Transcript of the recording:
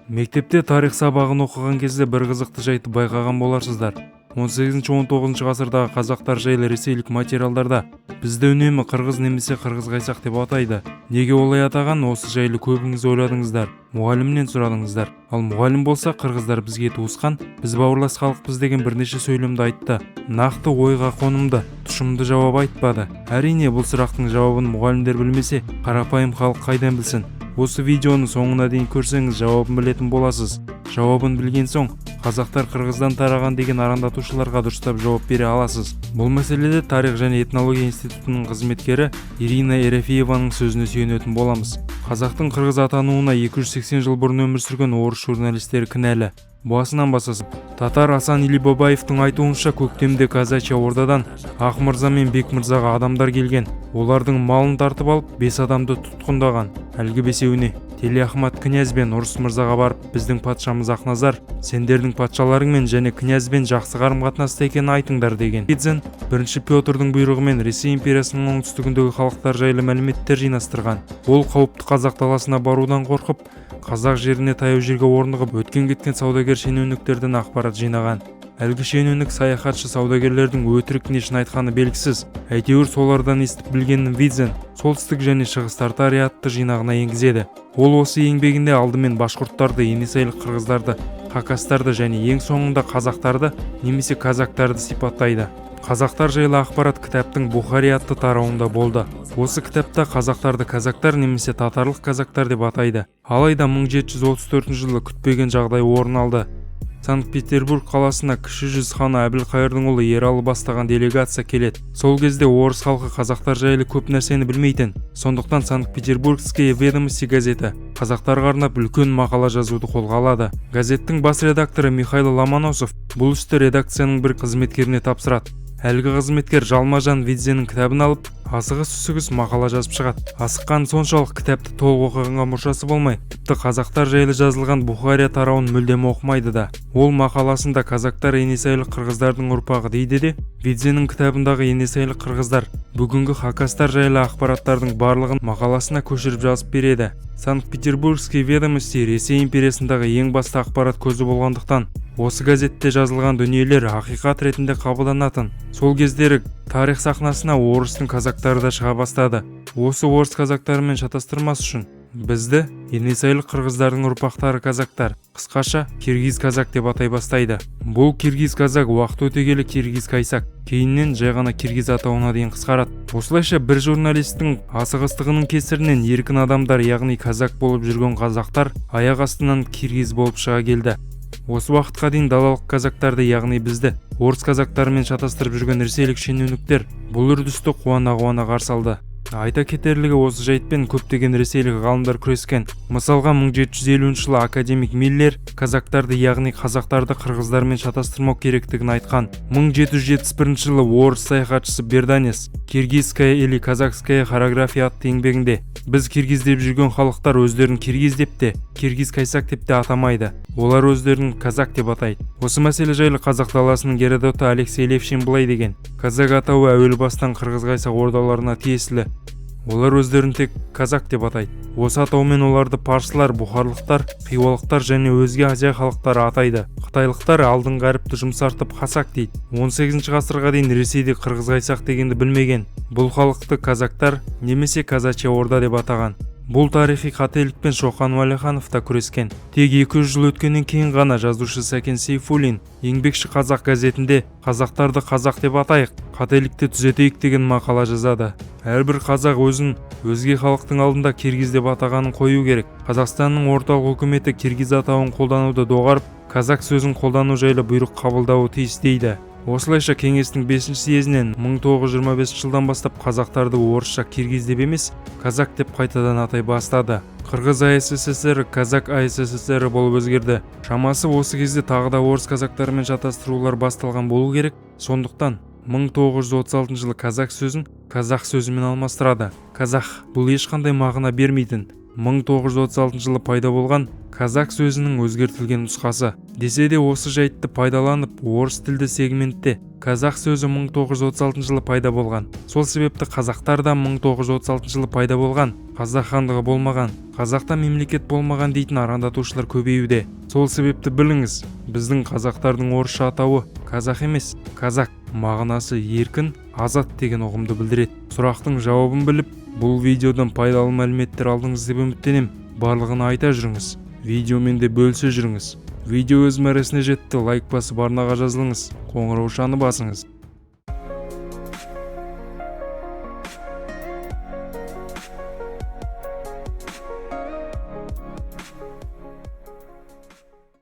Мектепте тарих сабағын оқыған кезде бір қызықты жайтты байқаған боларсыздар. 18-19 ғасырдағы қазақтар жайлы ресейлік материалдарда бізді үнемі қырғыз немесе қырғыз қайсақ деп атайды. Неге олай атаған? Осы жайлы көбіңіз ойладыңыздар, мұғалімнен сұрадыңыздар. Ал мұғалім болса, қырғыздар бізге туысқан, біз бауырлас халықпыз деген бірнеше сөйлемді айтты. Нақты ойға қонымды, тұшымды жауап айтпады. Әрине, бұл сұрақтың жауабын мұғалімдер білмесе, қарапайым халық қайдан білсін? Осы видеоны соңына дейін көрсеңіз, жауабын білетін боласыз. Жауабын білген соң, қазақтар қырғыздан тараған деген арандатушыларға дұрыстап жауап бере аласыз. Бұл мәселеде Тарих және этнология институтының қызметкері Ирина Ерофееваның сөзіне сүйенетін боламыз. Қазақтың қырғыз атануына 280 жыл бұрын өмір сүрген орыс журналистері кінәлі. Басынан басасың. Татар Асан Илибабаевтың айтуынша, көктемде Казачья Ордадан Ақ мырза мен Бек мырзаға адамдар келген. Олардың малын тартып алып, бес адамды тұтқындаған. Әлгі бесеуіне: «Теле Ахмат князь бен Ұрыс мырзаға барып, біздің патшамыз Ақназар сендердің патшаларыңмен және князьбен жақсы қарым-қатынаста екенін айтыңдар», – деген. Видзен Бірінші Петрдің бұйрығымен Ресей империясының оңтүстігіндегі халықтар жайлы мәліметтер жинастырған. Ол қауіпті қазақ даласына барудан қорқып, қазақ жеріне таяу жерге орнығып, өткен-кеткен саудагер шенеуніктерден ақпарат жинаған. Әлгі шенеунік, саяхатшы саудагерлердің өтірік не шын айтқаны белгісіз, әйтеуір солардан естіп білгенін Видзен «Солтүстік және Шығыс Тартария» атты жинағына енгізеді. Ол осы еңбегінде алдымен башқұрттарды, енисейлік қырғыздарды, хакастарды және ең соңында қазақтарды немесе казактарды сипаттайды. Қазақтар жайлы ақпарат кітаптың «Бухари» атты тарауында болды. Осы кітапта қазақтарды казактар немесе татарлық казактар деп атайды. Алайда 1734 жылы күтпеген жағдай орын алды. Санкт-Петербург қаласына Кіші жүз ханы Әбілқайырдың ұлы Ералы бастаған делегация келеді. Сол кезде орыс халқы қазақтар жайлы көп нәрсені білмейтін. Сондықтан «Санкт-Петербургские ведомости» газеті қазақтарға арнап үлкен мақала жазуды қолға алады. Газеттің бас редакторы Михаил Ломоносов бұл істі редакцияның бір қызметкеріне тапсырады. Әлгі қызметкер жалма-жан Видзеннің кітабын алып, асығыс үсігіс мақала жазып шығады. Асыққаны соншалық, кітапты толық оқығанға мұршасы болмай, тіпті қазақтар жайлы жазылған «Бухария» тарауын мүлдем оқымайды да. Ол мақаласында казактар енисейлік қырғыздардың ұрпағы дейді де, Видзеннің кітабындағы енисейлік қырғыздар, бүгінгі хакастар жайлы ақпараттардың барлығын мақаласына көшіріп жазып береді. «Санкт-Петербургские ведомости» Ресей империясындағы ең басты ақпарат көзі болғандықтан, осы газетте жазылған дүниелер ақиқат ретінде қабылданатын. Сол кездері тарих сахнасына орыстың казактары да шыға бастады. Осы орыс казактарымен шатастырмас үшін бізді енисейлік қырғыздардың ұрпақтары казактар, қысқаша киргиз казак деп атай бастайды. Бұл киргиз казак уақыт өте келе киргиз кайсак, кейіннен жай ғана киргиз атауына дейін қысқарады. Осылайша, бір журналисттің асығыстығының кесірінен еркін адамдар, яғни казак болып жүрген қазақтар аяқ астынан киргиз болып шыға келді. Осы уақытқа дейін далалық казактарды, яғни бізді орыс казактарымен шатастырып жүрген ресейлік шенеуніктер бұл үрдісті қуана-қуана қарсы алды. Айта кетерлігі, осы жайтпен көптеген ресейлік ғалымдар күрескен. Мысалға, 1750 жылы академик Миллер казактарды, яғни қазақтарды қырғыздармен шатастырмау керектігін айтқан. 1771 жылы орыс саяхатшысы Берданес «Киргизская или казахская хорография» атты еңбегінде: «Біз киргиз деп жүрген халықтар өздерін киргиз деп те, киргиз кайсак деп те атамайды, олар өздерін казак деп атайды». Осы мәселе жайлы қазақ даласының Геродоты Алексей Левшин былай деген: «Казак атауы әуел бастан қырғыз қайсақ ордаларына тиесілі. Олар өздерін тек казак деп атайды. Осы атаумен оларды парсылар, бұхарлықтар, хиуалықтар және өзге Азия халықтары атайды. Қытайлықтар алдыңғы әріпті жұмсартып, хасак дейді. 18 ғасырға дейін Ресейде қырғыз қайсақ дегенді білмеген. Бұл халықты казактар немесе казачья орда деп атаған». Бұл тарихи қателікпен Шоқан Уәлиханов та күрескен. Тек 200 жыл өткеннен кейін ғана жазушы Сәкен Сейфуллин «Еңбекші қазақ» газетінде «Қазақтарды қазақ деп атайық, қателікті түзетейік» деген мақала жазады. Әрбір қазақ өзін өзге халықтың алдында киргиз деп атағанын қою керек. Қазақстанның орталық үкіметі киргиз атауын қолдануды доғарып, казак сөзін қолдану жайлы бұйрық қабылдауы тиіс, дейді. Осылайша, кеңестің бесінші съезінен 1925 жылдан бастап қазақтарды орысша киргиз деп емес, казак деп қайтадан атай бастады. Қырғыз АССР Казак АССР болып өзгерді. Шамасы, осы кезде тағы да орыс казактарымен шатастырулар басталған болу керек. Сондықтан 1936 жылы казак сөзін казах сөзімен алмастырады. Казах – бұл ешқандай мағына бермейтін, 1936 жылы пайда болған казак сөзінің өзгертілген нұсқасы. Десе де, осы жайтты пайдаланып, орыс тілді сегментте казах сөзі 1936 жылы пайда болған, сол себепті қазақтар да 1936 жылы пайда болған, қазақ хандығы болмаған, қазақта мемлекет болмаған дейтін арандатушылар көбеюде. Сол себепті біліңіз, біздің қазақтардың орысша атауы казах емес, казак, мағынасы еркін, азат деген ұғымды білдіреді. Сұрақтың жауабын біліп, бұл видеодан пайдалы мәліметтер алдыңыз деп үміттенемін. Барлығын айта жүріңіз, видеомен де бөлісе жүріңіз. Видео өз мәресіне жетті. Лайк басып, арнаға жазылыңыз, қоңыраушаны басыңыз.